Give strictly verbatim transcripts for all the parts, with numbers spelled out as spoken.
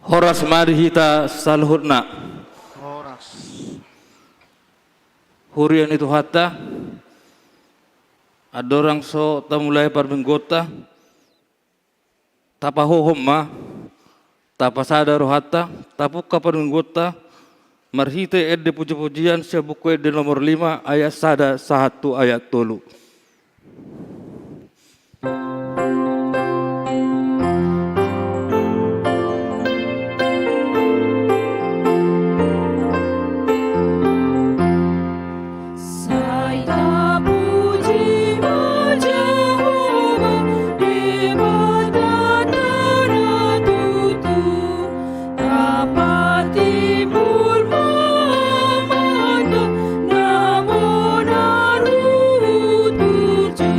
Horas ma di hita saluhutna. Horas. Huria ni Tuhanta, andorang so tamulai parmingguonta, tapahohom ma, tapasada rohanta, tapungka parmingguonta, marhite ende pujipujian sian Buku Ende nomor lima ayat sada sahat tu ayat tolu. Sai tapuji ma Jahowa, Debata na tutu. Tapatimbul ma amanta na monang ruhut burju.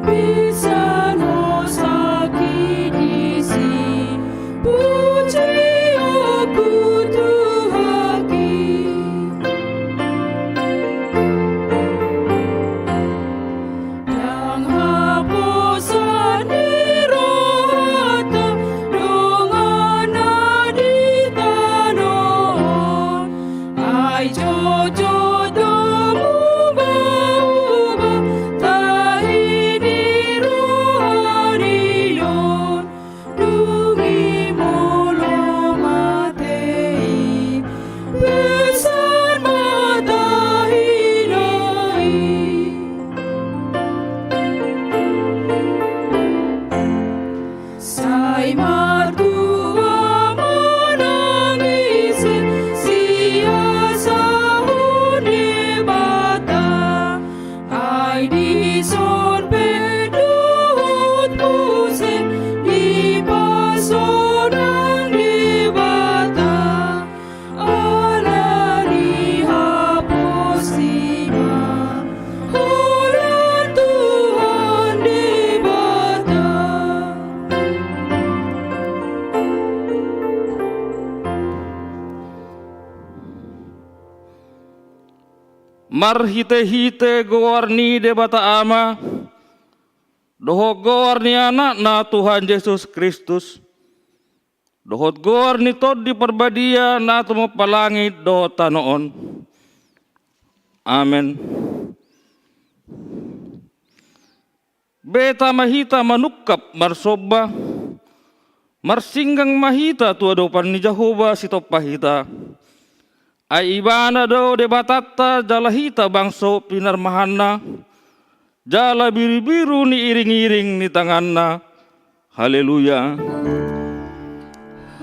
Pinsan hosa disi, pujion tu Tuhanki. Ndang haposan ni rohanta donganna di tano on. Ai jotjot do muba-uba tahi ni roha ni on. Dung i molo mate i, pesan ma tahina i. Sai martua ma nang ise siasahon Debata. Ai dison pe dohot muse dipasonang Debata. Ala ni haposi ma holan Tuhan Debata. Marhitehite goar ni Debata Ama, dohot goar ni Anakna Tuhan Jesus Kristus, dohot goar ni Tondi Parbadia na tumompa langit dohot tano on. Amen. Beta ma hita manungkap marsomba, marsinggang ma hita tu adopan ni Jahowa sitompa hita. Ai Ibana do Debatanta jala hita bangso pinarmahanna, jala birubiru ni iringiring ni tanganna. Haleluya.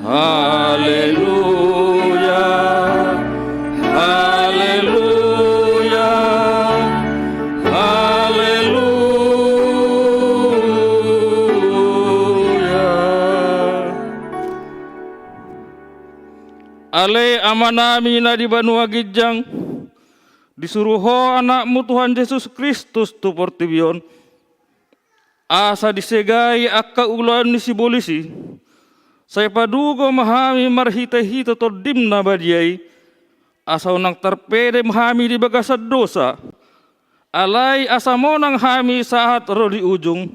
Haleluya. Haleluya. Haleluya. Ale Amanami na di banua ginjang, disuru Ho Anakmu Tuhan Jesus Kristus tu portibi on, asa disegai angka ulaon ni sibolis i, sai padugo ma hami marhitehite Tondim na badia i, asa unang tarpedem hami di bagasan dosa, alai asa monang hami sahat ro di ujung,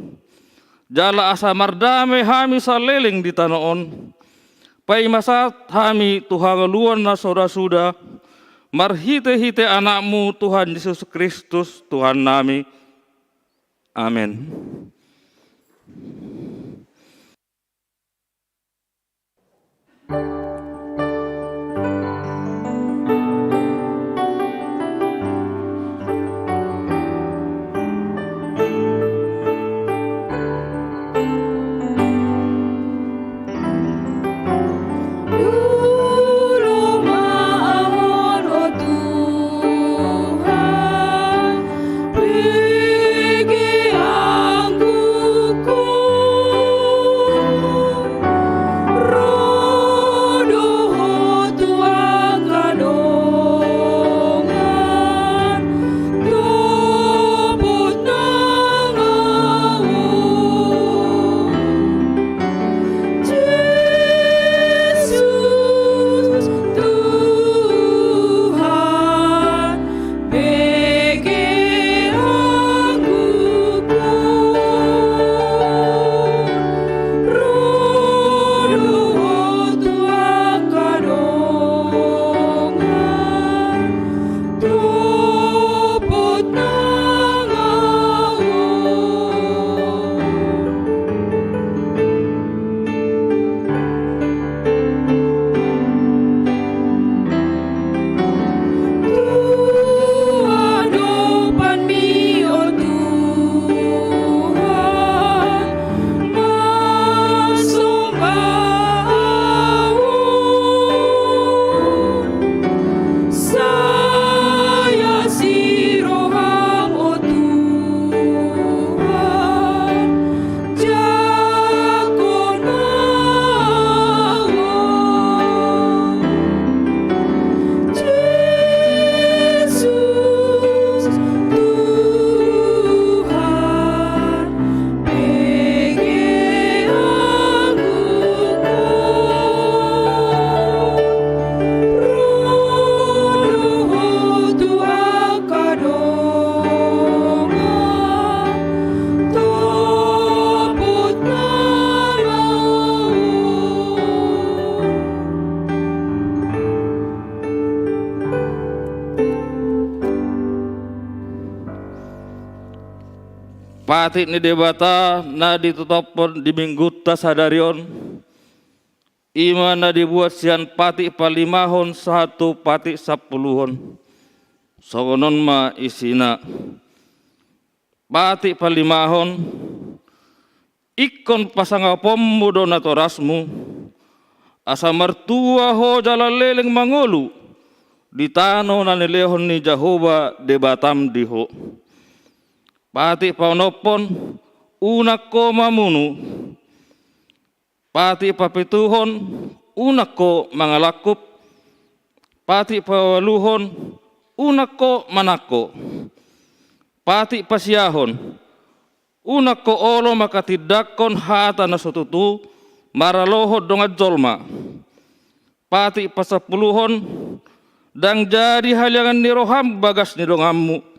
jala asa mardame hami saleleng di tano on. Paima sahat hami tu hangoluan na so ra suda, marhitehite Anakmu Tuhan Jesus Kristus Tuhannami. Amen. Patik ni Debata na ditotophon di Minggunta sadari on, i ma na dibuat sian patik palimahon sahat tu patik sampuluhon. Songon on ma isina. Patik palimahon, ingkon pasangaponmu do natorasmu, asa martua ho jala leleng mangolu di tano na nilehon ni Jahowa Debatam di ho. Patik paonomhon, unang ho mamunu. Patik papituhon, unang ho mangalangkup. Patik paualuhon, unang ho manangko. Patik pasiahon, unang ho olo manghatindanghon hata na so tutu maralohon dongan jolma. Patik pasampuluhon, ndang jadi haliangan ni roham bagas ni donganmu.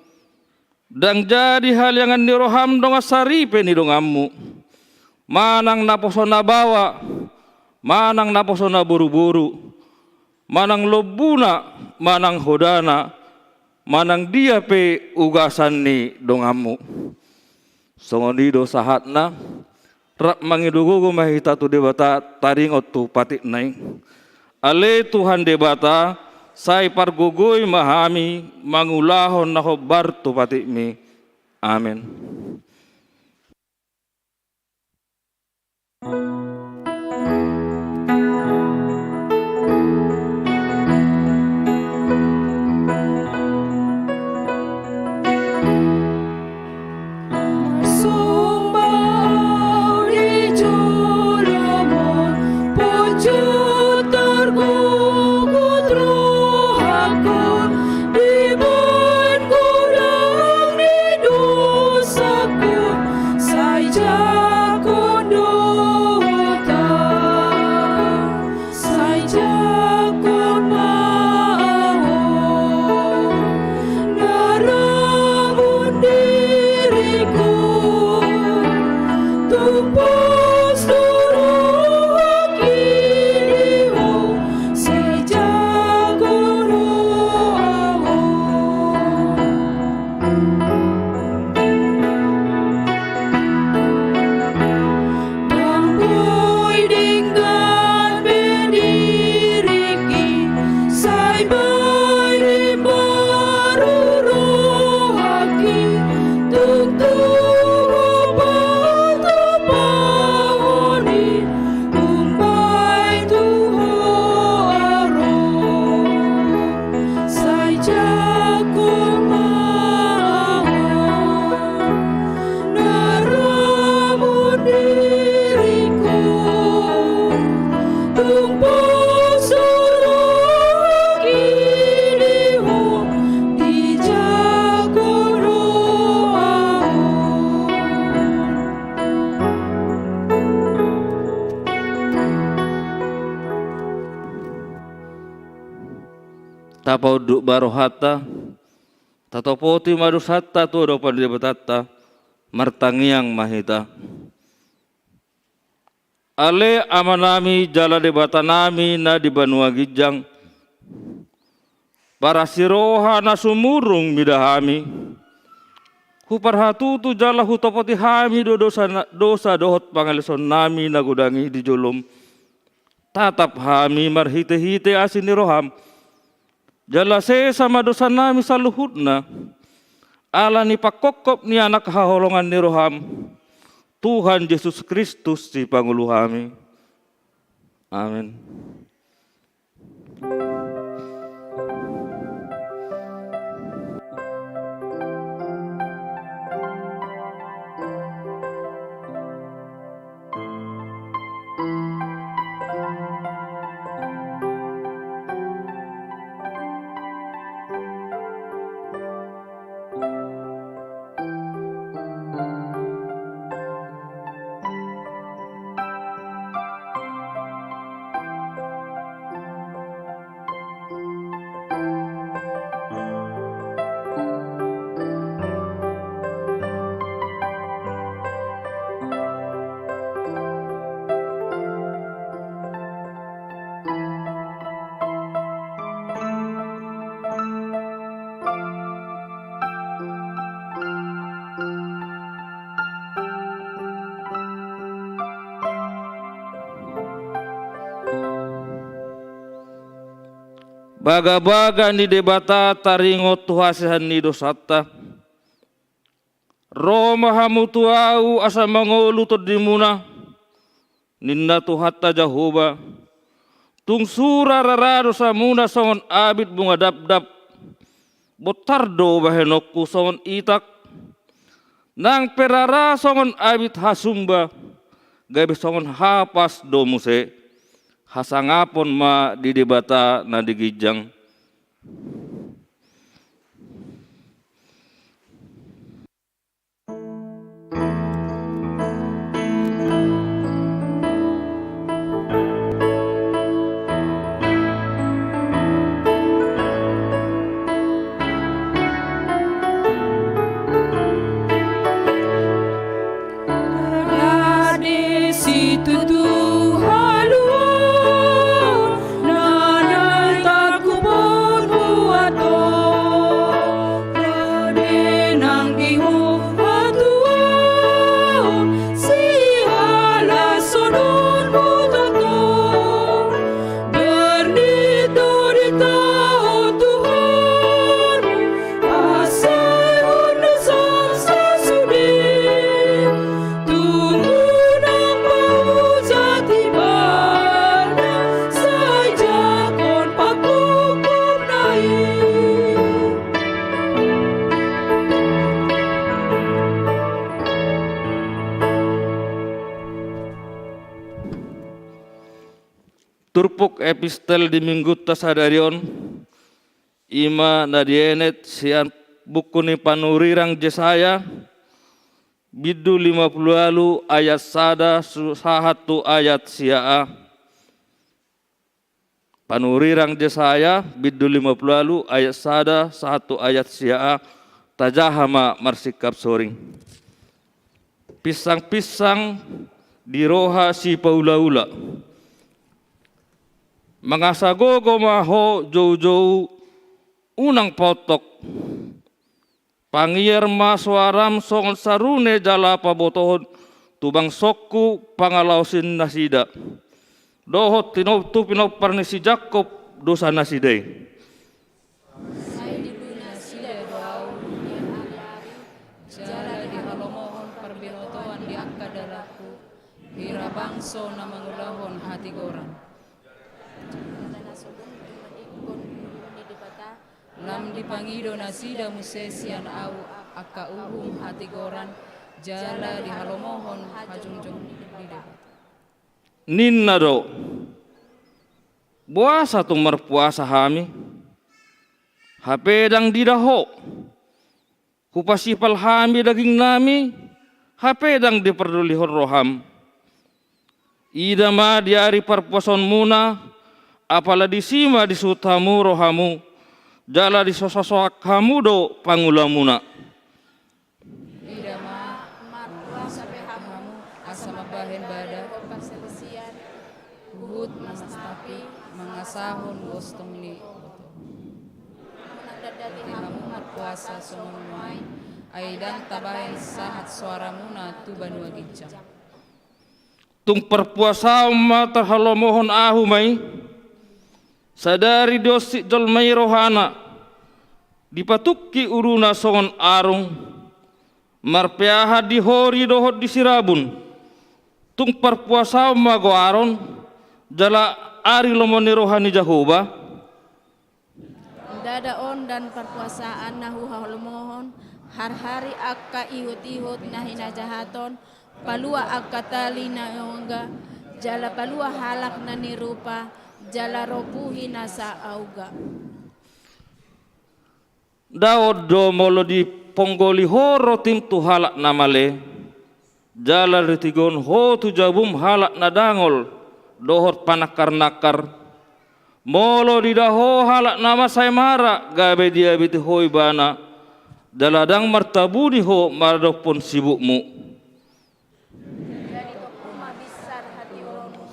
Ndang jadi haliangan ni roham dongan saripe ni donganmu. Manang naposo na baoa, manang naposo na boruboru, manang lombuna, manang hodana, manang dia pe ugasan ni donganmu. Songon i do sahatna, rap mangido gogo ma hita tu Debata taringot tu patikna i. Ale Tuhan Debata, sai pargogoi ma hami mangulahon na hombar tu patikmi. Amen. Sai jangkon ma ahu, na ramun diriku, tung pos do rohangki di Ho, sai jangkon ma ahu. Ndang boi denggan be diringki, sai baen imbaru rohangki, tung tu Ho patupahon i, umbahen tu Ho ro. Sai jangkon ma ahu, na ramun diriku, tung pos do rohangki di Ho, dijangkon ma ahu. Tapaunduk ma rohanta, tatopoti ma dosanta tu adopan ni Debatanta, martangiang ma hita. Ale Amanami jala Debatanami na di banua ginjang, parasi roha na sumurung mida hami. Huparhatutu jala hutopoti hami do dosa, dosa dohot pangalaosionnami na godang i di jolom. Tatap hami marhitehite asi ni roham. Jala sesa ma dosanami saluhutna, ala ni pangkophop ni Anak haholongan ni roham, Tuhan Jesus Kristus Sipangolu hami. Amen. Bagabaga ni Debata taringot tu hasesaan ni dosanta. Ro ma hamu tu Ahu asa mangolu tondimuna, ninna Tuhanta Jahowa. Tung sura rara dosamuna songon abit bunga dapdap. Bontar do bahenonku songon itak. Nang pe rara songon abit hasumba, gabe songon hapas do muse. Hasangapon ma di Debata na di ginjang. Dadi situtu haluaon na naeng tangkuphon huhatahon. Dadi nang di ho hatuaon, sihalashononmu tongtong. Bernitu di taon Tuhan, asa undusan sasude. Tugu nang paujat Ibana, sai jangkon pangkupkupna i. Turpuk epistel di minggunta sadari on, i ma na dienet sian buku ni panurirang Jesaya, bindu lima pulu ualu ayat sada su-, sahat tu ayat sia a. Panurirang Jesaya, bindu lima pulu ualu ayat sada sahat tu ayat sia a, tajaha ma marsingkap soring. Pinsangpinsang di roha sipaulaula. Mangasa gogo ma ho joujou, unang paontok. Pangiar ma soaram songon sarune jala pabotohon tu bangsongku pangalaosi nasida. Dohot tino-, tu pinompar ni si Jakkob dosa nasida i. Sai dilului nasida do Ahu di ari-ari, jala dihalomohon parbinotoan di angka dalanku, hira bangso na mangulahon hatigoran. Jala na so bungkil maningkon ni Debata. Lam dipangido nasida muse sian Ahu angka uhum hatigoran, jala dihalomohon hajongjongon ni Debata. Ninna do: Boasa tung marpuasa hami, hape ndang diida Ho? Hupasipal hami dagingnami, hape ndang dipardolihon roham. Ida ma di ari parpuasaonmuna, apala disi ma disuhut hamu rohamu, jala disosoak hamu do pangulamuna. Ida ma, marpuasa pe hamu, asa mambahen bada, huhut mastapi, mangasahon gostong ni oto. Ndang dandani hamu marpuasa songon nuaeng, ai ndang tabahen sahat soaramuna tu banua ginjang. Tung parpuasaon ma tarhalomohon Ahu ma i. Sadari dionsik jolma i rohana, dipatungki uluna songon arung, marpeahan di hori dohot di sirabun. Tung parpuasaon ma goaron, jala ari lomo ni roha ni Jahowa. Ndada on dan parpuasaan na huhalomohon, harhari angka ihutihut na hinajahaton, palua angka tali na ongga, jala palua halak na nirupa, jala ropuhi nasa auga. Ndada on do molo diponggoli ho rotim tu halak na male, jala ditigon ho tu jabum halak na dangol dohot panangkarnangkar. Molo diida ho halak na mansai mara, gabe diabiti ho ibana, jala ndang martabuni ho maradophon sibukmu. Jadi tongku ma binsar hatiuronmu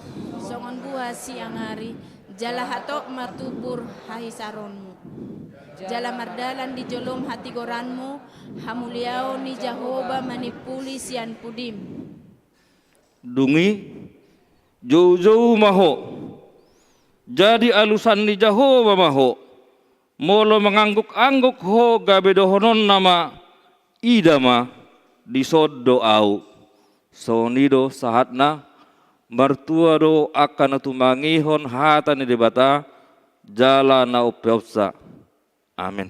songon buha siang ari, jala hatop ma tubu hahisaronmu. Jala mardalan di jolom hatigoranmu hamuliaon ni Jahowa manimpuli sian pudim. Dung i, joujou ma ho. Jadi alusan ni Jahowa ma ho. Molo mangangguk-angguk ho, gabe dohononna ma, ida ma, dison do ahu. Songon i do sahatna. Martua do angka na tumangihon hata ni Debata jala na umpeopsa. Amen.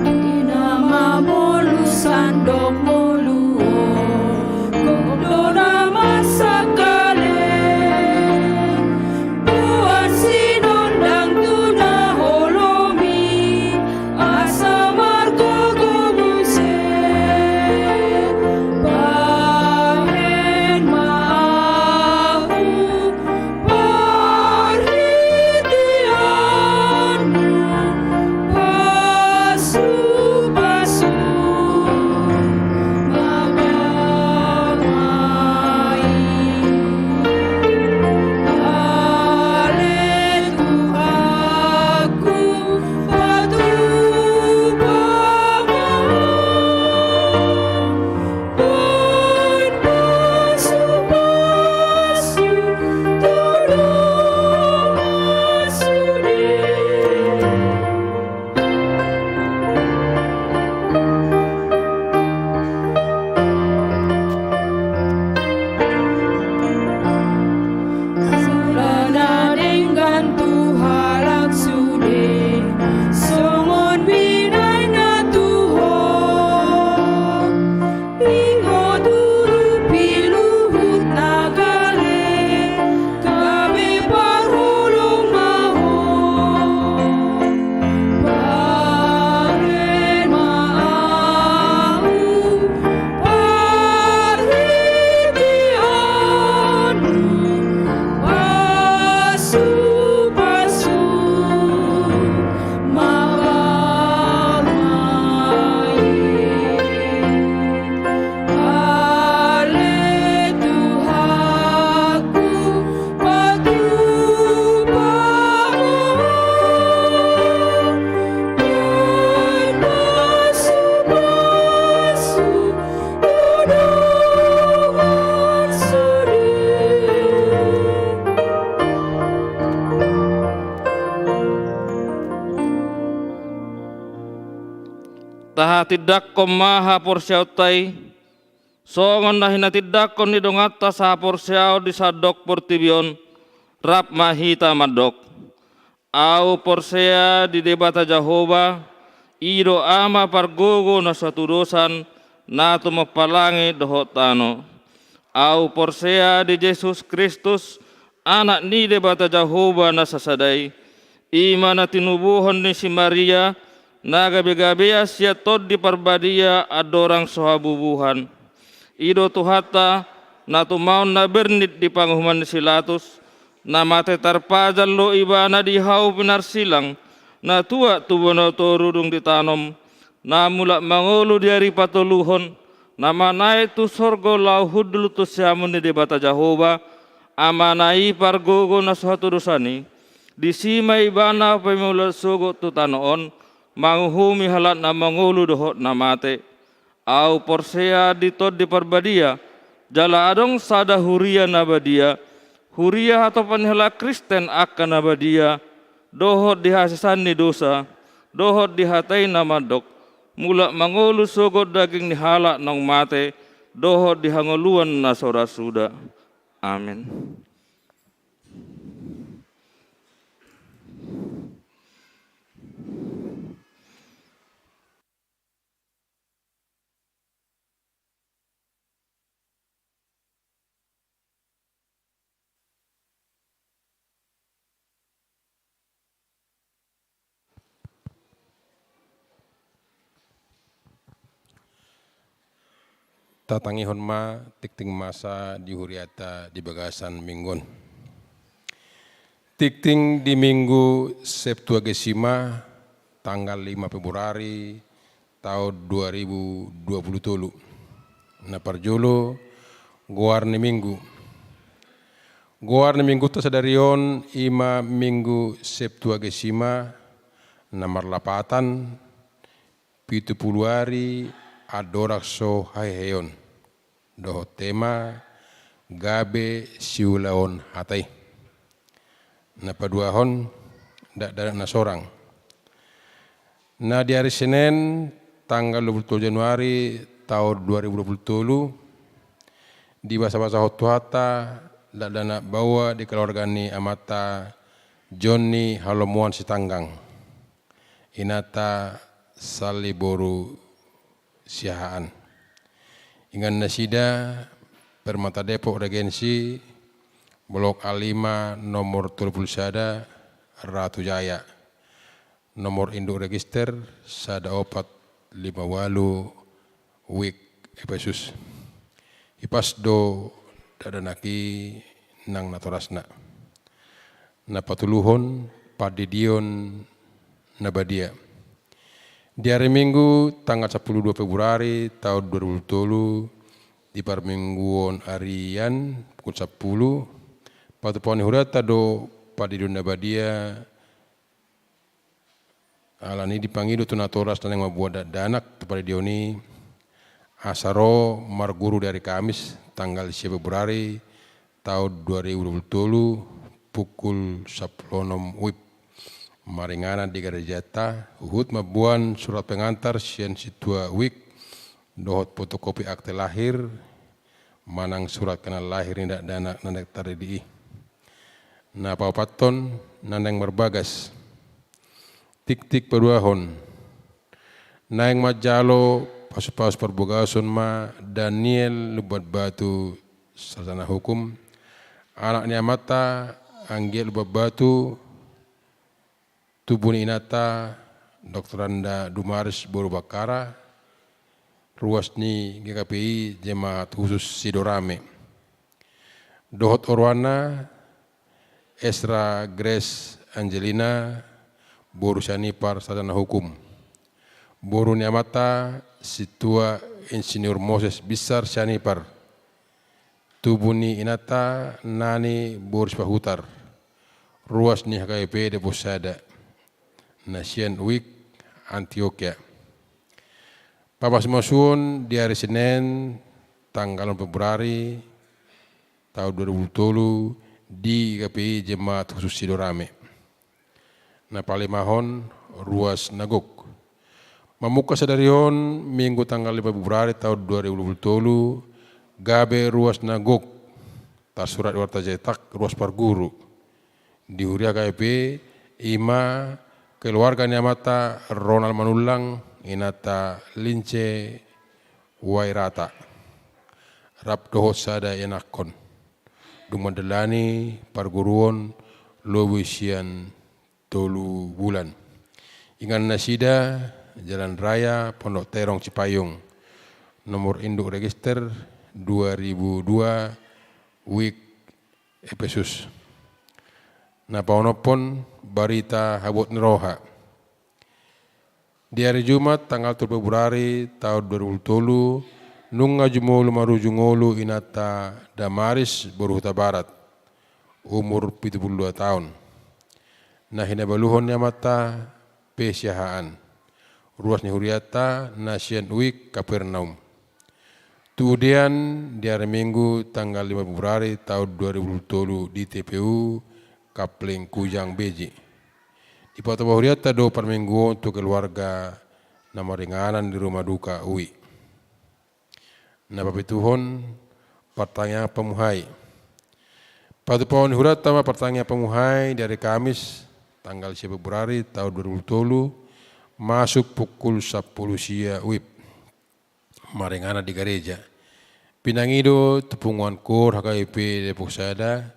Di na mamolus sandok ngolu on, gok do na marsangkalen. Tuhan sinondang tu na holom i, asa margogo muse. Bahen ma ahu parhiteanmu, pasupasu ma bangsa i. Ale Tuhanku, patupa ma ahu, bahen pasupasu tu dongan sude. Jala na denggan tu halak sude, songon binahen na tu Ho. Di Ho turupi luhut na gale, gabe parholong ma Ho. Bahen ma ahu parhiteanmu, pasupasu ma bangsa i. Ale Tuhanku, patupa ma ahu, bahen pasupasu tu dongan sude. Tahatindangkon ma haporseaonta i, songon na hinatindangkon ni donganta sahaporseaon di sandok portibi on. Rap ma hita mandok: Ahu porsea di Debata Jahowa, i do Ama pargogo na so hatudosan, na tumompa langit dohot tano. Ahu porsea di Jesus Kristus, Anak ni Debata Jahowa na sasada i, i ma na tinubuhon ni si Maria, na gabegabean sian Tondi Parbadia andorang so habubuhan. I do Tuhanta, na tumaon na bernit di panguhuman ni si Pilatus, na mate tarpajal do Ibana di hau pinarsilang, na tuat tu banua toru dung ditanom, na mulak mangolu di ari patoluhon, na manaek tu sorgo laho hundul tu siamun ni Debata Jahowa, Amana i pargogo na so hatudosan i. Disi ma Ibana paimulaon sogot tu tano on, manguhumi halak na mangolu dohot na mate. Ahu porsea di Tondi Parbadia, jala adong sada huria na badia, huria hatopan ni halak Kristen angka na badia, dohot di hasesaan ni dosa, dohot di hata i na mandok: Mulak mangolu sogot daging ni halak naung mate, dohot di hangoluan na so ra suda. Amen. Tatangihon ma tingting masa di huriata di bagasan minggu on. Tingting di Minggu Septuagesima, tanggal lima Februari taon dua ribu dua puluh tolu. Na parjolo, goar ni Minggu. Goar ni Minggunta sadari on i ma Minggu Septuagesima, Na marlapatan, pitu pulu ari andorang so haheheon, dohot tema gabe siulaon hata i. Na paduahon, dakdanak na sorang. Na di ari Senen, tanggal dua pulu tolu Januari taon dua ribu dua pulu tolu, dibasabasahon Tuhanta dakdanak baoa di keluarga ni amanta Jonni Halomoan Sitanggang, inanta Sali boru Siahaan. Ingan nasida, Permata Depok Regensi, Blok A lima, nomor tolu pulu sada, Ratu Jaya. Nomor induk register sada opat lima ualu, Wik Epesus. Hipas do dakdanak i nang natorasna. Na patoluhon, pandidion na badia. Di ari Minggu tanggal sampulu dua Februari taon dua ribu dua pulu tolu, di parmingguon arian pukul sampulu, patupaon ni hurianta do pandidion na badia. Alani i dipangido tu natoras na naeng mambuat dakdanak tu pandidion i, asa ro marguru di ari Kamis tanggal sia Februari taon dua ribu dua pulu tolu, pukul sampulu onom wib, maringanan di garejanta, huhut mamboan surat pengantar sian sintua Wik, dohot fotokopi akte lahir manang surat keterangan lahir ni dakdanak na naeng tardidik i. Na paopathon, na naeng marbagas. Tiktik paduahon, naeng manjalo pasupasu parbagason ma Daniel Lumban Batu, sarjana hukum, anak ni amanta anggiat Lumban Batu, tubu ni inanta Doktoranda Dumaris boru Bakkara, ruas ni G K P I Jemaat Khusus Sidorame. Dohot oroanna Esra Grace Angelina boru Sianipar, sarjana hukum. Boru ni amanta sintua Insinyur Moses Binsar Sianipar. Tubu ni inanta Nani boru Sipahutar, ruas ni H K B P Depok Sada, na sian Wik Antiokia. Pamasumasuon di ari Senen tanggal onom Februari taon dua ribu dua pulu tolu di G K P I Jemaat Khusus Sidorame. Na palimahon, ruas na gok. Mamungka sadari on, Minggu tanggal lima Februari taon dua ribu dua pulu tolu, gabe ruas na gok, tarsurat di warta cetak, ruas parguru. Di huria H K B P, i ma keluarga ni amanta Ronald Manullang, inanta Lince Wairata, rap dohot sada ianakhon. Dung mandalani parguruon lobi sian tolu bulan. Ingan nasida, Jalan Raya Pondok Terong Cipayung, nomor induk register dua ribu dua, Wik Epesus. Na paonomhon, barita habot ni roha. Di ari Jumat tanggal tolu Februari taon dua ribu dua pulu tolu, nunga jumolo marujung ngolu inanta Damaris boru Hutabarat, umur pitu pulu dua taon. Na hinabaluhon ni amanta pe Siahaan. Ruas ni hurianta na sian Wik Kapernaum. Tu udean di ari Minggu tanggal lima Februari taon dua ribu dua pulu tolu di T P U Kapling Kujang Beji. Dipatupa hurianta do parmingguon tu keluarga na maringanan di rumah duka Ui. Na papituhon, partangiangan pamuhai. Patupaon ni hurianta ma partangiangan pamuhai di ari Kamis tanggal sia Februari taon dua ribu dua pulu tolu, masuk pukul sampulu sia wib, maringanan di gareja. Pinangido tu punguan kor H K B P Depok Sada,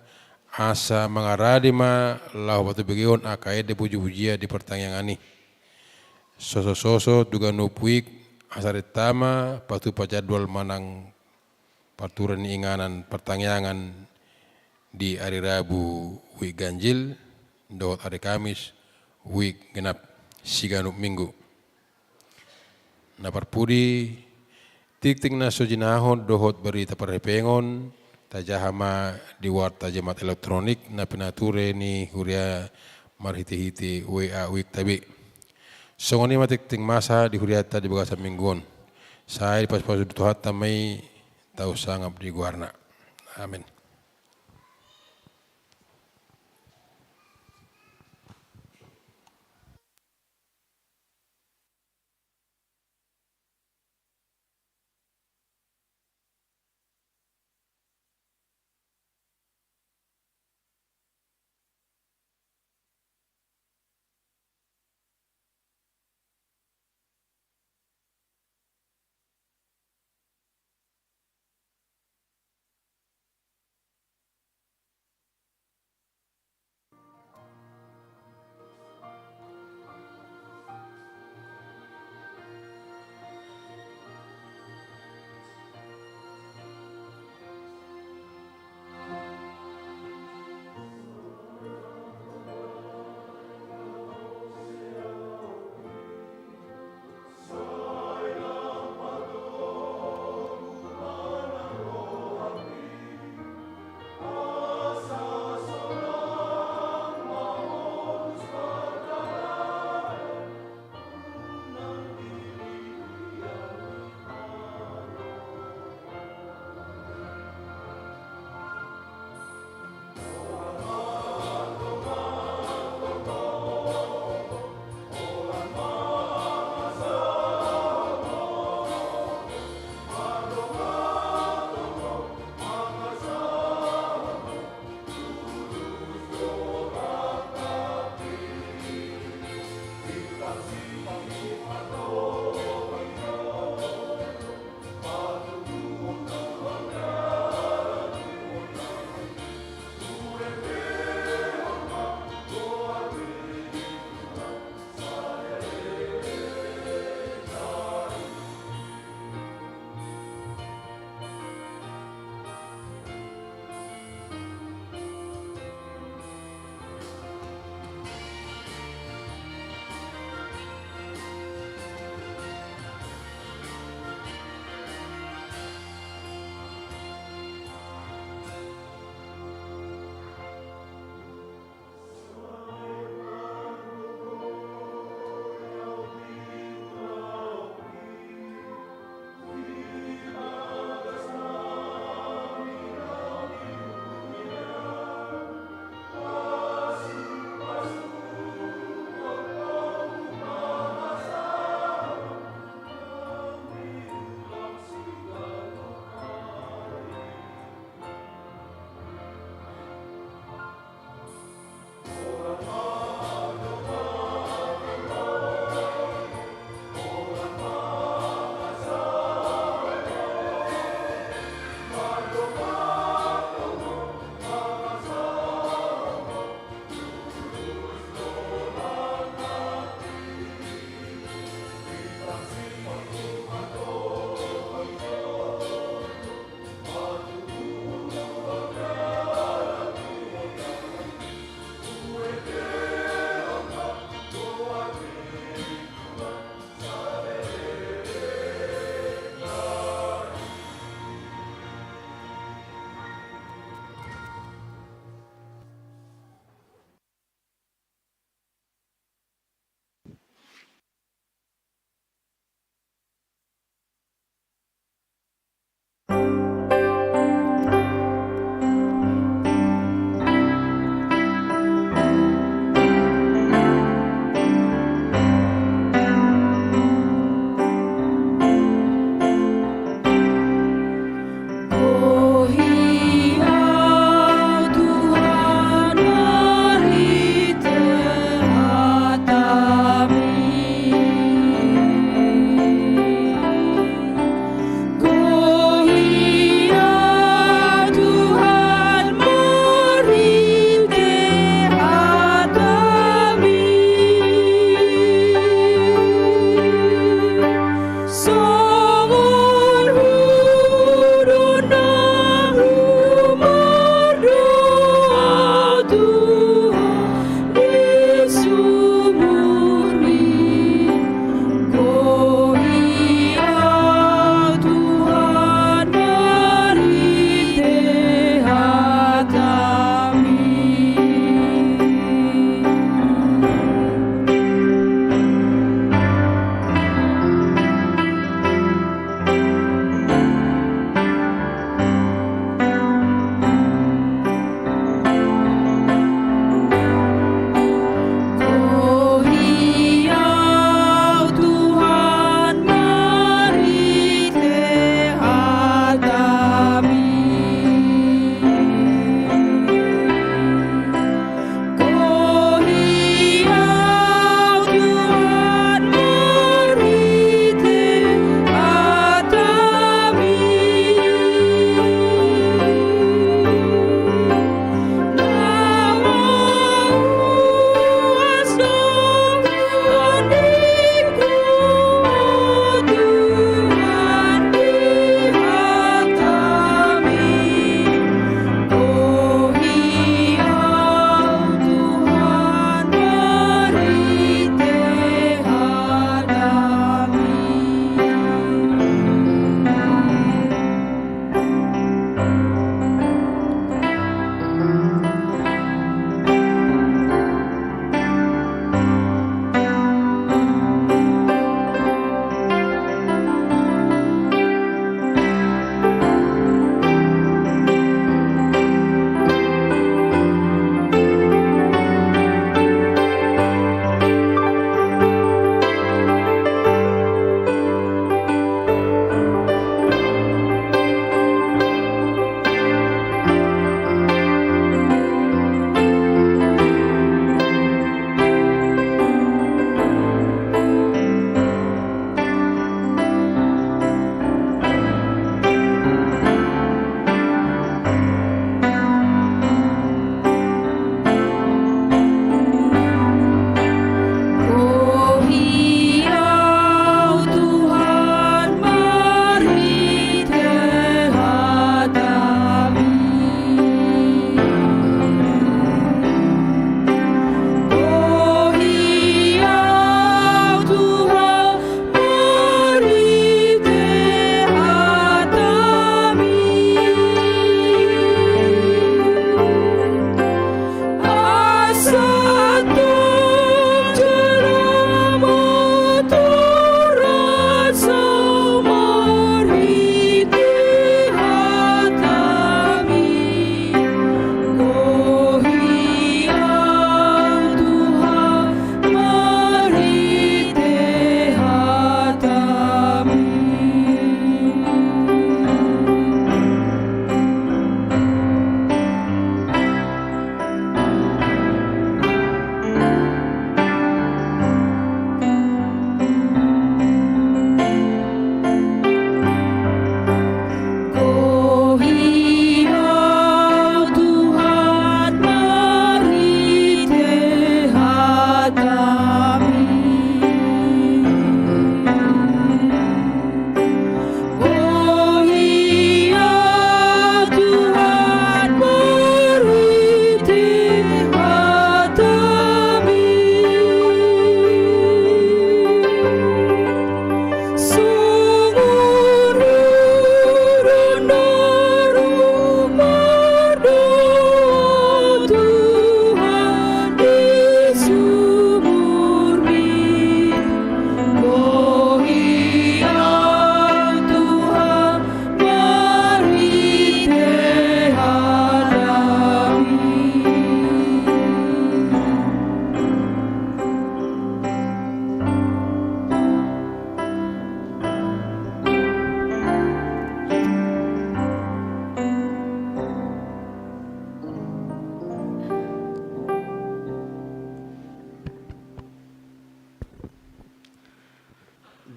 asa mangarade ma laho patubegehon angka ende pujipujian di partangiangan i. Sosososo tu ganup Wik, asa renta ma patupa jadwal manang parturan ni inganan partangiangan di ari Rabu Wik Ganjil, dohot ari Kamis Wik Genap, siganup Minggu. Na parpudi, tiktik na so jinahahon dohot barita parhepengon, tajaha ma di warta jemaat elektronik na pinature ni huria marhitehite W A Wik tabe. Songon i ma tingting masa di huriata di bagasan minggu on. Sai dipasupasu Tuhanta ma i, tau sangap di goarna. Amin.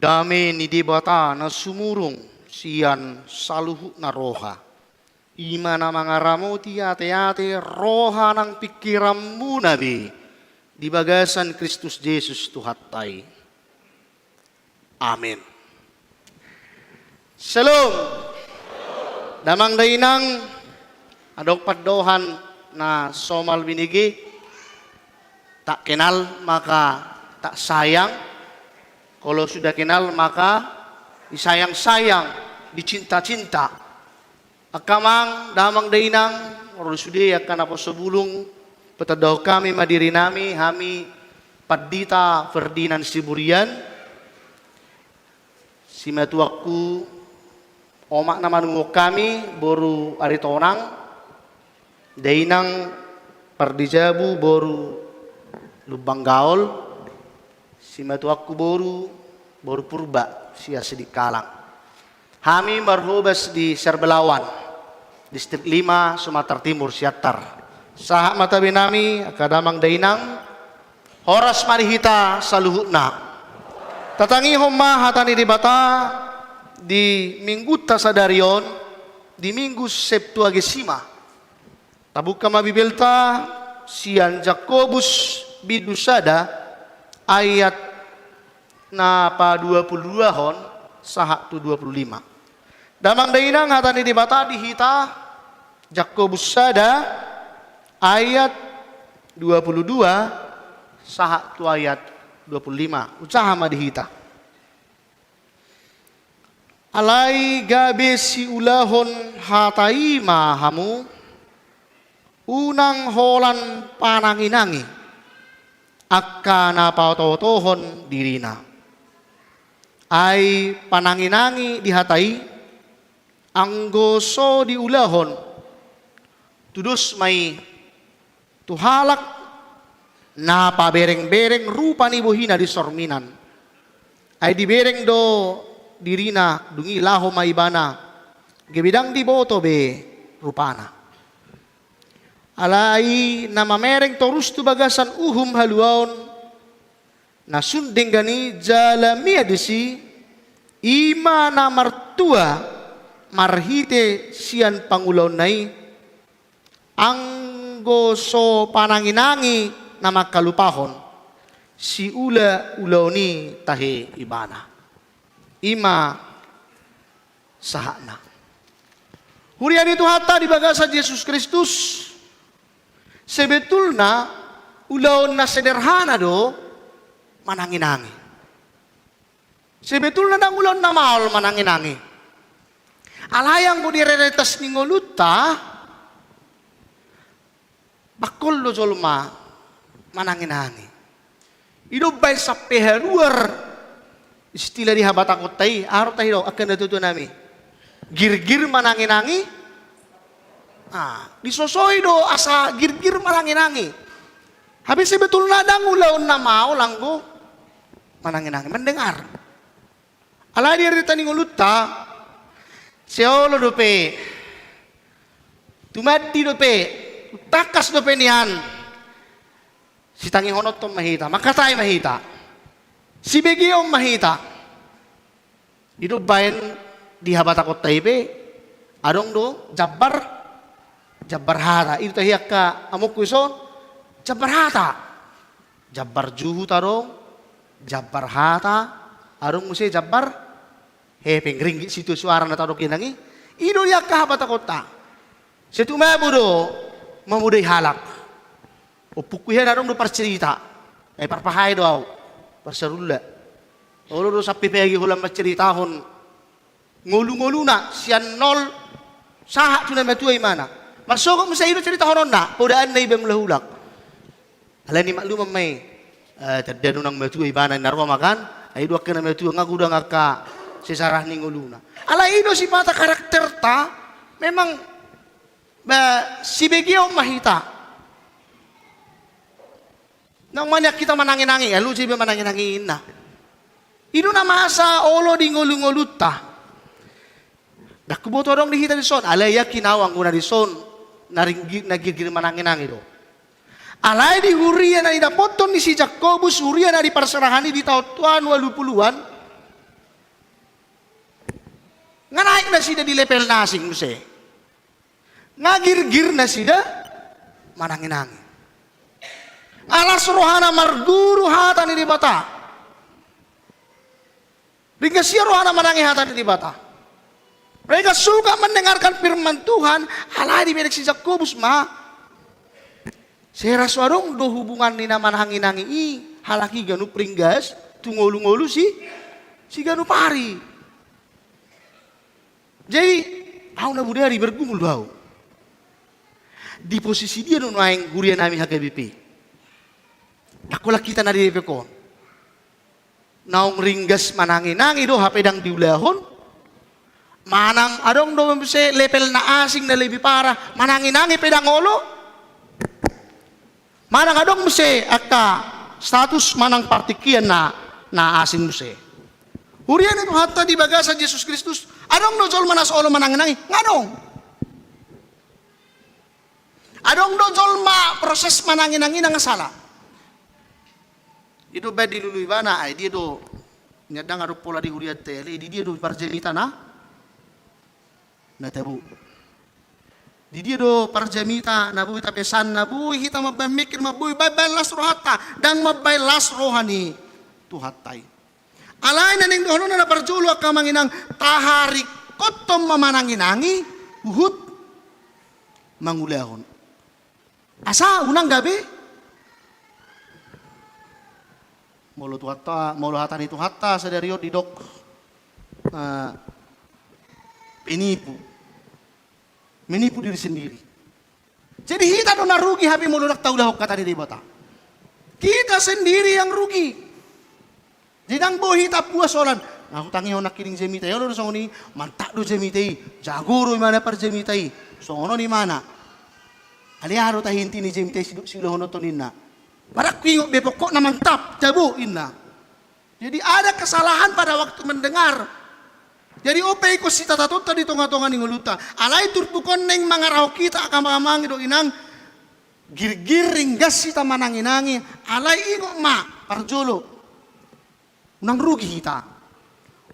Dame ni Debata na sumurung sian saluhutna roha, i ma na mangaramoti ateate roha nang pingkiranmuna be di bagasan Kristus Jesus Tuhanta i. Amen. Syalom. Damang dainang, adong pandohan na somal binege, tak kenal maka tak sayang, kalau sudah kenal maka disayang-sayang, dicinta-cinta. Angka amang, damang dainang, ro sude angka naposo bulung, patandahon hami ma dirinami, hami Pandita Ferdinand Siburian, simatuangku, omak na manungkun hami, boru Aritonang, dainang Pardijabu, boru Lumban Gaol, simatuangku boru, boru Purba, sian Sidikalang. Hami marhobas di Serbelawan, Distrik lima, Sumatera Timur, Siantar. Sahat ma tabe nami, angka damang dainang, horas ma di hita saluhutna. Tatangihon ma hata ni Debata di minggunta sadari on, di Minggu Septuagesima. Tabuka ma Bibelta sian Jakobus bindu sada ayat na paduapuluduahon sahat tu duapululima. Damang dainang, hata ni Debata di hita, Jakobus sada ayat duapuludua sahat tu ayat duapululima. Ujaha ma di hita. Alai gabe siulahon hata i ma hamu, unang holan pananginangi angka na paotootohon dirina. Ai pananginangi di hata i, anggo so diulahon, tudos ma i tu halak na paberengbereng rupa ni bohina di sorminan. Ai dibereng do dirina, dung i laho ma ibana, gabe ndang diboto be rupana. Alai na mamereng torus tu bagasan uhum haluaon na sun denggan i jala mian disi, i ma na martua marhite sian pangulaonna i, anggo so pananginangi na mangkalupahon, siula ulaon i tahe ibana. I ma sahatna. Huria ni Tuhanta di bagasan Jesus Kristus, sebetulna ulaon na sederhana do mananginangi. Sebetulna ndang ulaon na maol mananginangi. Alai anggo di realitas ni ngolunta, bangkol do jolma mananginangi. I do umbaen sampe haluar istilah di habatahonta i, aha do tahe do angka natuatua nami? Girgir mananginangi. Ah, disosoi do asa girgir mananginangi. Hape sebetulna ndang ulaon na maol anggo mananginangi, mendengar. Alai di realitas ni ngolunta, sai olo dope, tumandi dope, tangkas dope nian sitangihononhon ma hita, mangkatai ma hita, sibegeon ma hita. I do umbaen di habatahonta i pe adong do jambar, jambar hata. I do tahe angka amongku dison, jambar hata. Jambar juhut adong, jambar hata, adong muse jambar hepeng, ringgit sitio suara na tadok inang i. I do di angka habatahonta. Sai tumabo do mamodai halak. Ompungku hian adong do parcerita. Eh, parpahae do au. Parsarulla. Olo do sampe pagi holan manceritahon ngolungoluna sian nol sahat tu na matua ibana. Marsogot muse i do ceritahononna, podaanna iba mulak-ulak. Alai nimaklumon ma i, eh, tanda nunga matua ibana, ninna roha ma kan. Ai i do angka na matua, nga godang angka sesarah ni ngoluna. Alai i do sipata karakterta, memang, ba, sibegeon ma hita. Nang maniak hita mananginangi, alusi be mananginangi inna. I do na masa olo di ngolungolunta. Ndang huboto adong di hita dison, alai yakin au anggo na dison na ringgir, na girgir mananginangi do. Alai di huria na nidapothon ni si Jakobus, huria na di parserahan i di taon tua ualu puluan, Nga naik nasida di level na asing muse. Nga girgir nasida manangi-nangi. Nga las rohana marguru hata ni Debata. Ringgas ia rohana manangi hata ni Debata. Mereka suka mendengarkan firman Tuhan, alai dibelek si Jakobus ma. Sera so adong do hubungan ni na manangi-nangi i, halak i ganup ringgas, tu ngolu-ngolu si, siganup ari. Jadi, au na bodari bergumul do au. Di posisi dia do nuaeng huria nami H K B P. Ndang holan hita na di D P K on. Naung ringgas manangi-nangi do hape ndang diulahon. Manang adong do muse level na asing na lebih parah, manangi-nangi pe ndang olo. Manang adong muse angka status manang partingkian na, na asing muse. Huria ni Tuhanta di bagasan Jesus Kristus, adong do jolma na so olo manangi-nangi, nga adong. Adong do jolma proses manangi-nangi na nga sala. Dia do baen dilului ibana, ai dia do, ndang adong pola di hurianta i, alai di dia do parjamita na, na tabo. Di dia do parjamita na boi tapesan, na boi hita mambaen mikir, mambaen baen las rohanta, ndang mambaen las roha ni Tuhanta i. Alai na naeng dohononna na parjolo angka amang inang, taharingkothon ma manangi-nangi, huhut mangulahon. Asa unang gabe. Molo Tuhanta, molo hata ni Tuhanta sadari on didok, eh, penipu. Menipu diri sendiri. Jadi hita do na rugi hape molo ndang taulahon hata ni Debata. Kita sendiri yang rugi. Jadi ndang boi hita puas holan. Nga hutangihon nangkining jamita i, olo do songon i, mantap do jamita i, jago do imana parjamita i, songon on imana. Alai aha do tahe inti ni jamita i si, siulahononta on ninna. Ndang huingot be, pokokna mantap, tabo ninna. Jadi ada kesalahan pada waktu mendengar. Jadi on pe ingkon sitatatonta di tonga-tonga ni ngolunta. Alai turpuk on naeng mangarahon hita angka amang dohot inang, girgir ringgas hita manangi-nangi, alai ingot ma parjolo. Unang rugi hita.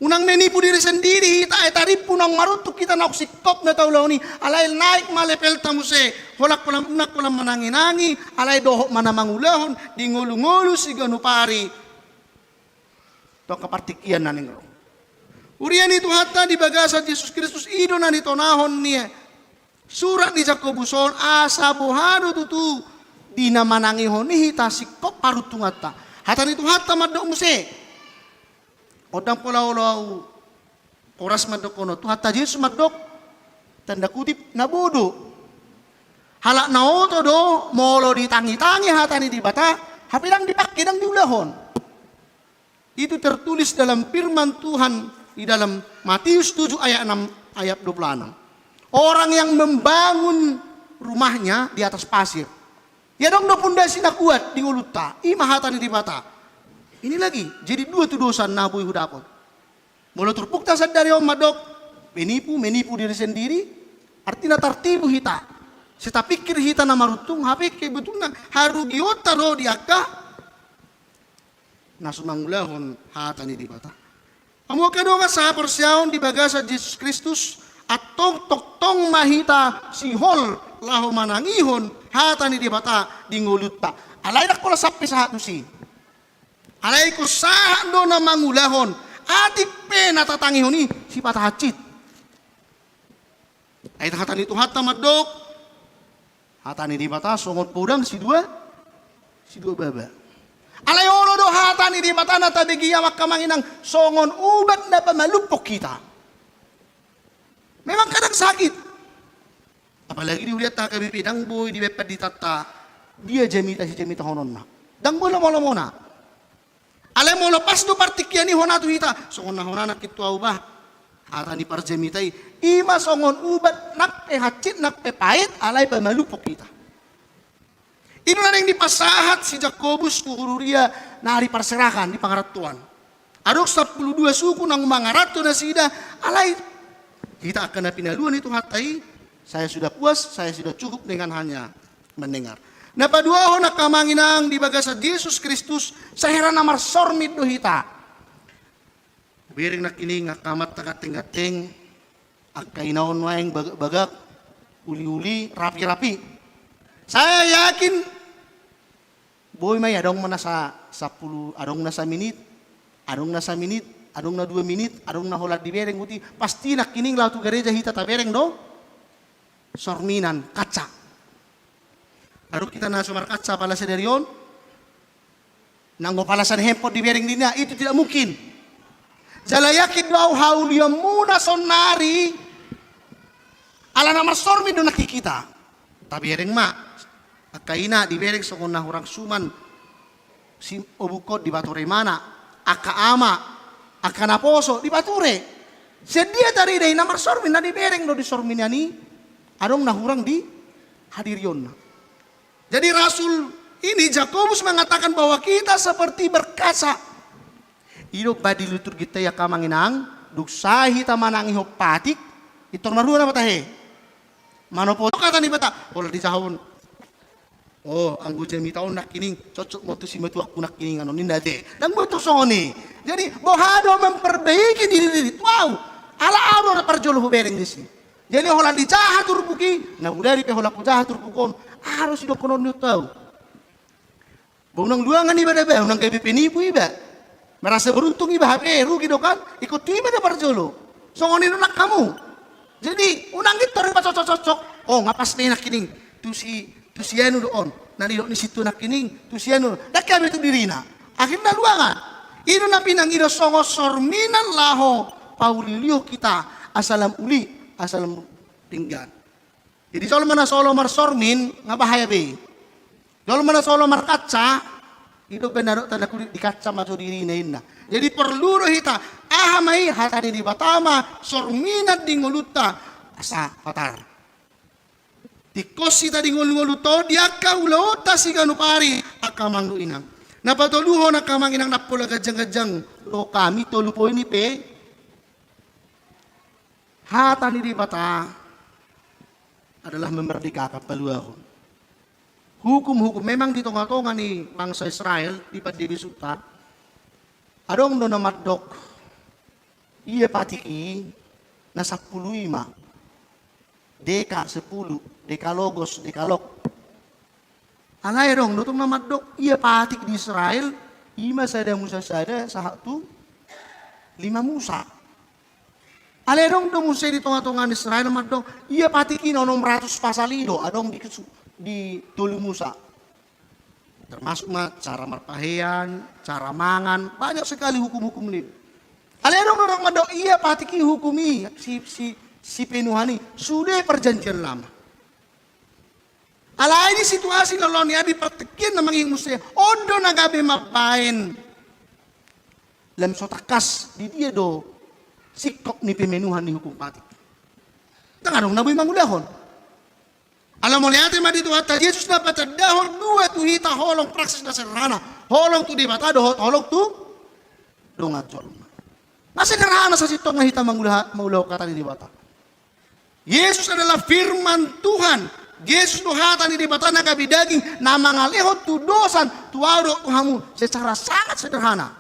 Unang menipu diri sendiri hita, ai tarimpu naung maruntung hita naung singkop na taulahon i, alai naik ma levelta muse, holan, holan, unang holan manangi-nangi, alai dohot ma na mangulahon di ngolu-ngolu siganup ari. Tu angka partingkian na naeng ro. Huria ni Tuhanta di bagasan Jesus Kristus, i do na nitonahon ni surat ni Jakobus on, asa boha do tutu di na manangihon i hita singkop paruntunganta. Hata ni Tuhanta mandok muse. On ndang pola olo au horas mandokhon on, Tuhanta Jesus mandok, tanda kutip, na bodo. Halak na oto do molo ditangi-tangi hata ni Debata, hape ndang dipangke, ndang diulahon. Itu tertulis dalam firman Tuhan di dalam Matius tujuh ayat enam, ayat dua puluh enam. Orang yang membangun rumahnya di atas pasir. Ia adong do pondasi na kuat di ngolunta, i ma hata ni Debata. Ini lagi, jadi dua tudosan na boi hudapot. Molo turpukta sadari on mandok, menipu, menipu diri sendiri, artina tartibu hita. Sai tapikir hita na maruntung, hape kebetulan harugionta do di angka na so mangulahon hata ni Debata. Hamu angka dongan sahaporseaon di bagasan Jesus Kristus, antong tongtong ma hita sihol laho manangihon hata ni Debata di ngolunta. Alai ndang holan sampe sahat tusi. Alai ingkon sahat do na mangulahon, atik pe na tatangihon i sipata hansit. Ai hata ni Tuhanta mandok, hata ni Debata songon podang sidua, sidua baba. Alai olo do hata ni Debata na tabege i, angka amang inang, songon ubat na pamalumpok hita. Memang kadang sakit. Apalagi di hurianta H K B P, ndang boi dibaen panditanta dia jamita sijamitahononna. Ndang boi lomo-lomona. Alai molo pas do partingkian i hona tu hita, songon na hona nangkin tu au bah, hata ni parjamita i, i ma songon ubat, nang pe hansit, nang pe pait, alai pamalumpok hita. I do na naeng dipasahat si Jakobus tu huria na di parserahan, di pangarantoan. Adong sampulu dua suku naung mangaranto nasida, alai hita angka na pinaluan ni Tuhanta i, saya sudah puas, saya sudah cukup dengan hanya mendengar. Na paduahon angka amang inang di bagasan Jesus Kristus, sai hera na marsormin do hita. Hubereng nangkining angka amanta ganteng-ganteng, Angka ina on nuaeng bagak-bagak, uli-uli, rapi-rapi. Saya yakin, boi ma i, adong ma na sa-, sapuluh, adong na saminit, adong na saminit, adong na dua minit, adong na holan dibereng, berarti pasti nangkining laho tu gareja hita tabereng do sorminan, kaca. Adong hita na so markaca pala sadari on, nanggo pala sian handphone dibereng dirinya, itu tidak mungkin. Jala yakin do au haulianmuna saonari, ala na marsormin do nangkin hita. Tabereng ma. Angka ina dibereng songon na hurang suman, si obukon dibature imana, angka ama, angka naposo dibature. Sian dia tarida i na marsormin, na dibereng do di sorminan i, adong na hurang di hadirionna. Jadi rasul ini Jakobus mengatakan bahwa kita seperti berkaca. I do ba di liturginta i angka amang inang, dung sae hita manangihon patik, pintor marhua nama tahe. Manopo hata ni Debata, holan dijahahon. Oh, anggo jamita on nangkining, cocok ma tu simatuangku nangkining annon, ninna ate. Ndang boto songon i. Jadi, boha do memperbaiki diri, diri tu au. Ala au do na parjolo hubereng disi. Jadi holan dijaha turpuk i, na hudari pe holan hujaha turpuk on, aha do sidokkonon ni on tu au. Ba unang luangan iba da ba, unang gabe penipu iba. Merasa beruntung iba, hape rugi do kan, ingkon tu iba da parjolo. Songon i do nang hamu. Jadi, unang pintor iba cocok-cocok. Oh, nga pas be nangkining. Tu si, tu si anu do on. Na nidok ni sintua nangkining, tu si anu. Ndang gabe tu dirina. Akhirna luangan. I do na pinangido songon sorminan laho pauli-ulihon hita, asa lam uli, asa lam denggan. Jadi jolma na so olo marsormin, nga bahaya be i. Jolma na so olo markaca, i do umbahen na didok tanda kutip, dikaca ma jo dirina, ninna. Jadi porlu do hita, aha ma i, hata ni Debata ma sorminan di ngolunta, asa patar. Tingkos hita di ngolu-ngolunta on, di angka ulaonta siganup ari, angka amang dohot inang. Na patoluhon angka amang inang, na pola ganjang-ganjang do hami tolu poin i pe. Hata ni Debata adalah memerdekakan, paluahon. Hukum-hukum memang di tonga-tonga ni bangsa Israel, di pande bisukta, adong do na mandok, ia patik i na sampulu i ma. Deka, sepuluh, dekalogos, dekalog. Alai adong do tong na mandok, ia patik di Israel, i ma sada Musa sada, sahat tu lima Musa. Alai adong do muse di tonga-tonga ni Israel mandok, ia patik i na onom ratus pasal i do, adong di, di tolu Musa. Termasuk ma cara marpahean, cara mangan, banyak sekali hukum-hukum ni. Alai adong do na mandok, ia patik i hukum i, si, si, si penuhan i, sude Perjanjian Lama. Alai di situasi na laho ni ari, partingkian na mangihut muse, on do na gabe mambahen lam so tangkas di dia do singkop ni pemenuhan ni hukum patik. Ndang adong na boi mangulahon. Ala mauliate ma di Tuhanta Jesus na patandahon dua tu hita holong praksis na sederhana. Holong tu Debata dohot holong tu dongan jolma. Na sederhana sasintongna hita mangula-, mangulahon hata ni Debata. Yesus adalah firman Tuhan. Jesus do hata ni Debata na gabe daging, na mangalehon tu dosan, tu au dohot tu hamu, secara sangat sederhana.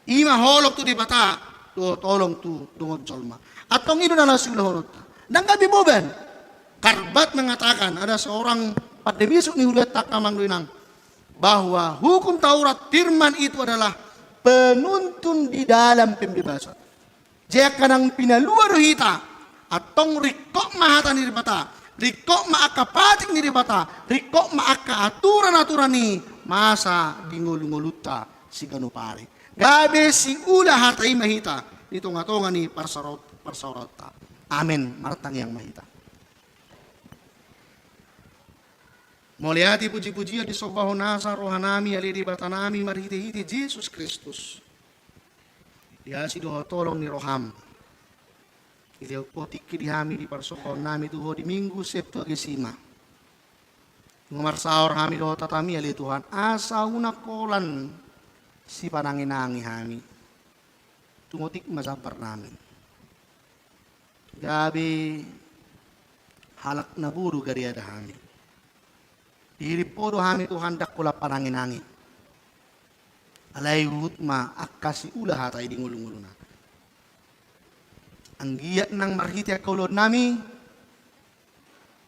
I ma holong tu Debata, dohot holong tu dongan jolma. Antong i do na laho siulahononta. Ndang gabe boban. Karbat mengatakan, ada seorang pande bisuk ni hurianta, angka amang dohot inang, bahwa hukum Taurat, firman itu adalah penuntun di dalam pembebasan. Jadi angka na pinalua do hita, antong ringkot ma hata ni Debata, ringkot ma angka patik ni Debata, ringkot ma angka aturan-aturan i masa di ngolu-ngolunta siganup ari. Gabe siula hata i ma hita di tonga-tonga ni parsaor-, parsaoranta. Amen. Martangiang ma hita. Mauliate, puji-pujian, disombahon nasa rohanami, ale Debatanami, marhite-hite Jesus Kristus. Di asi dohot holong ni roham, dilehon Ho tingki di hami, di parsombaonnami tu Ho di Minggu Septuagesima. Nunga marsaor hami dohot hatami, ale Tuhan, asa unang holan sipanangi-nangi hami. Tung otik ma jambarnami. Gabe halak na boru gariada hami. Dihirim Ho do hami, Tuhan, ndang holan panangi-nangi. Alai huhut ma angka siula hata i di ngolu-ngoluna. Anggiat nang marhite angka ulaonnami,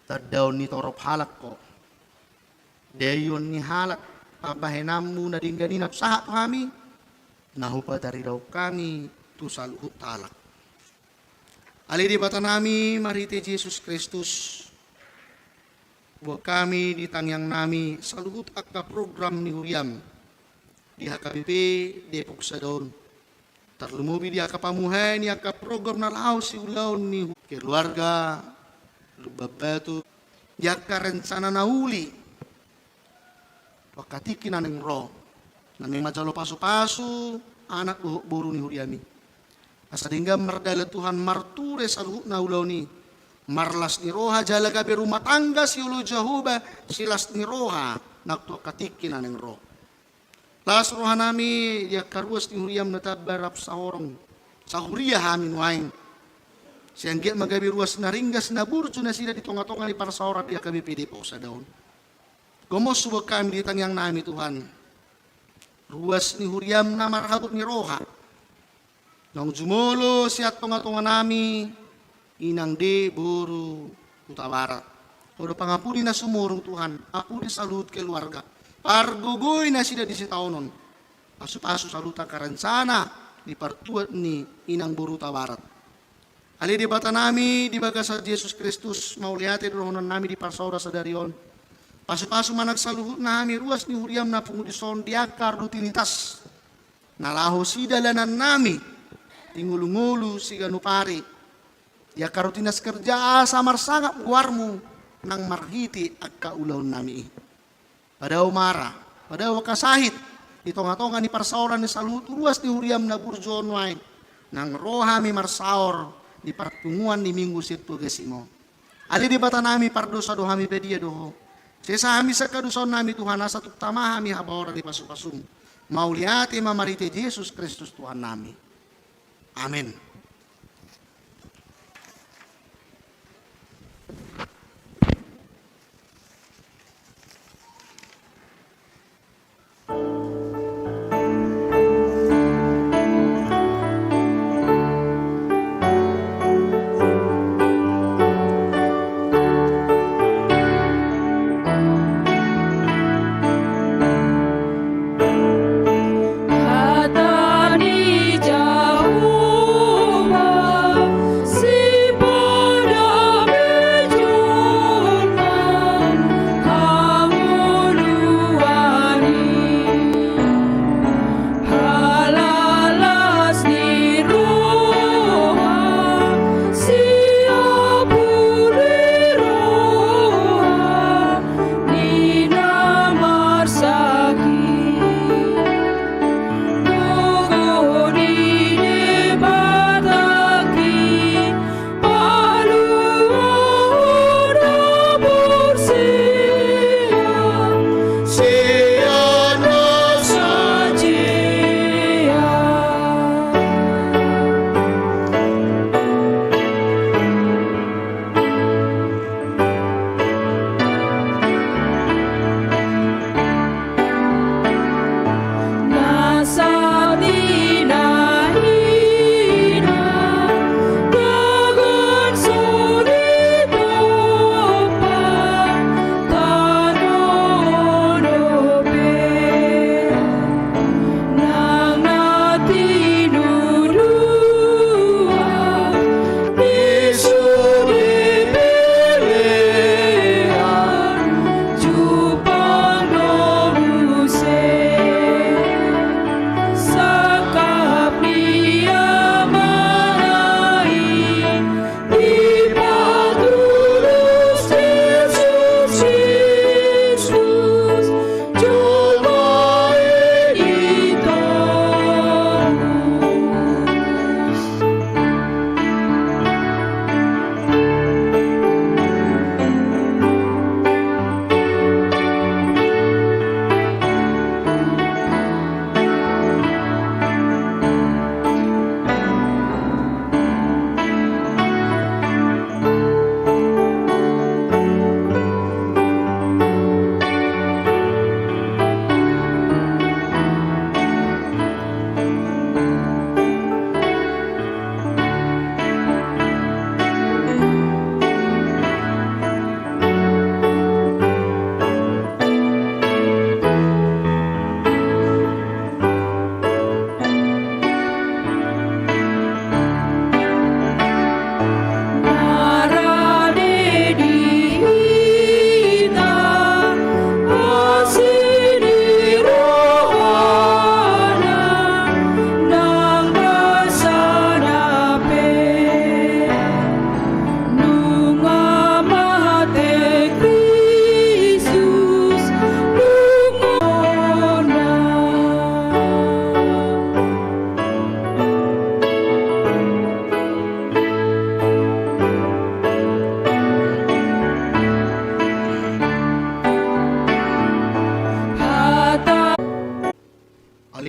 tandaon ni torop halak Ho, daion ni halak pambahenanMu na denggan i na husahat tu hami, na hupataridahon hami tu saluhut halak. Ale Debatanami, marhite Jesus Kristus, boan hami di tangiangnami saluhut angka program ni huriaM di H K B P Depok Sada on. Tarlumobi di angka pamuhai ni angka program na laho siulaon ni hu-, keluarga, Lumban Batu, di angka rencana na uli tu angka tingki na naeng ro, na naeng manjalo pasupasu anak dohot boru ni huriaMi. Asa denggan mardalan Tuhan marture saluhutna ulaon i, marlas ni roha jala gabe rumah tangga sioloi Jahowa, silas ni roha nang tu angka tingki na naeng ro. Las rohanami di angka ruas ni huriaM na tamba rap sahorong, sahuria hami nuaeng. Sai anggiat ma gabe ruas na ringgas na burju nasida di tongatonga ni parsaoran di H K B P Depok Sada on. Gomos huboan hami di tangiangnami Tuhan, ruas ni huriaM na marhabot ni roha, naung jumolo sian tongatonganami, inang de boru Hutabarat. Ho do pangapuli na sumurung Tuhan, apuli saluhut keluarga, pargogoi nasida di sitaonon, pasupasu saluhut angka rencana ni partuat ni inang boru Hutabarat. Ale Debatanami, di bagasan Jesus Kristus, mauliate do dohononnami di parsaoran sadari on. Pasupasu ma nang saluhutna hami ruas ni huriaM na pungu dison di angka rutinitas na laho sidalanannami, di ngolungolu siganup ari, di angka rutinitas kerja, asa marsangap goarMu nang marhite angka ulaonnami i. Padao mara, padao angka sahit di tongatonga ni parsaoran ni saluhut ruas ni huriaM na burju on nuaeng, nang ro hami marsaor di parpunguan ni Minggu Septuagesima on. Ale Debatanami, pardosa do hami, badia do Ho. Sesa hami sian hadosaonnami Tuhan, asa tung tama hami habaoran ni pasupasuM. Mauliate ma marhite Jesus Kristus Tuhannami. Amen.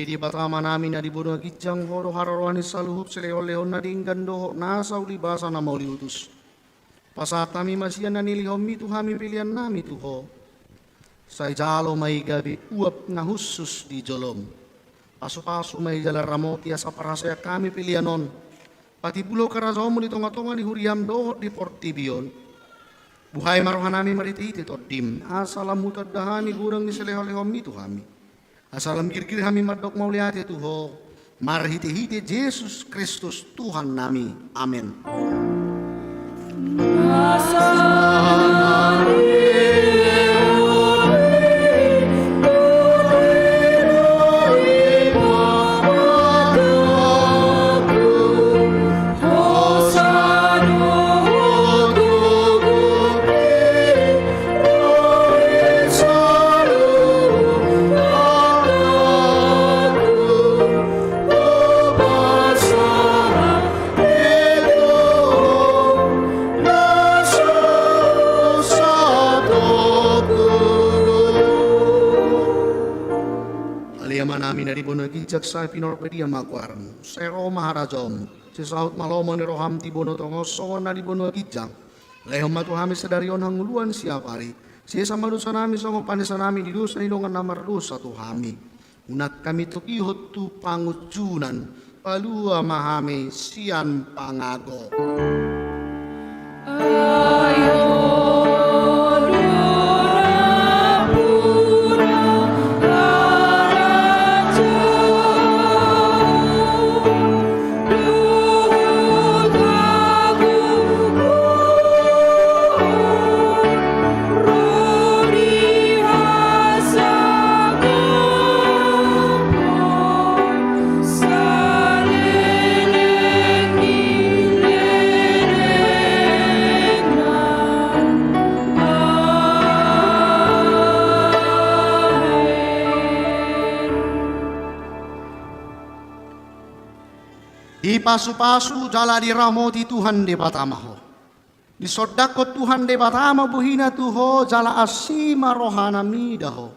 Debata Amanami na di banua ginjang, Ho do haroroan ni saluhut silehonlehon na denggan dohot nasa ulibasa na mauliutus. Pasahat hami ma sian na nilehonMi tu hami peleannami tu Ho. Sai jalo ma i gabe uap na hushus di joloM. Pasupasu ma i jala ramoti asa parhaseang hami pelean on patimbulhon harajaonMu di tongatonga ni huriaM dohot di portibi on. Buhai ma rohanami marhitehite TondiM, asa lam hutanda hami godang ni silehonlehonMi tu hami. Asa lam girgir hami mandok mauliate tu Ho, marhitehite Jesus Kristus Tuhannami. Amen. Ale Amanami na di banua ginjang, sai pinarbadia ma goarMu, sai ro ma harajaonMu, sai saut ma lomo ni rohaM di banua tonga on songon na di banua ginjang. Lehon ma tu hami sadari on hangoluan siapari. Sesa ma dosanami songon panesanami di dosa ni dongan na mardosa tu hami. Unang hami togihon tu pangunjunan, palua ma hami sian pangago. Dipasupasu jala diramoti Tuhan Debata ma ho. Disondangkon Tuhan Debata ma bohina tu ho jala asi ma rohana mida ho.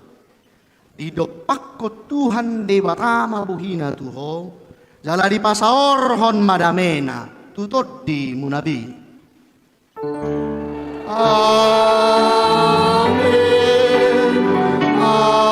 Didompakkon Tuhan Debata ma bohina tu ho jala dipasaorhon ma damena tu tondimuna be. Amen. Amen. Amen.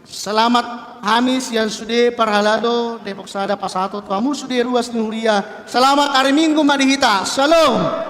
Selamat hami sian sude parhalado Depok Sada pasahaton tu hamu sude ruas ni huria. Selamat ari Minggu ma di hita. Shalom.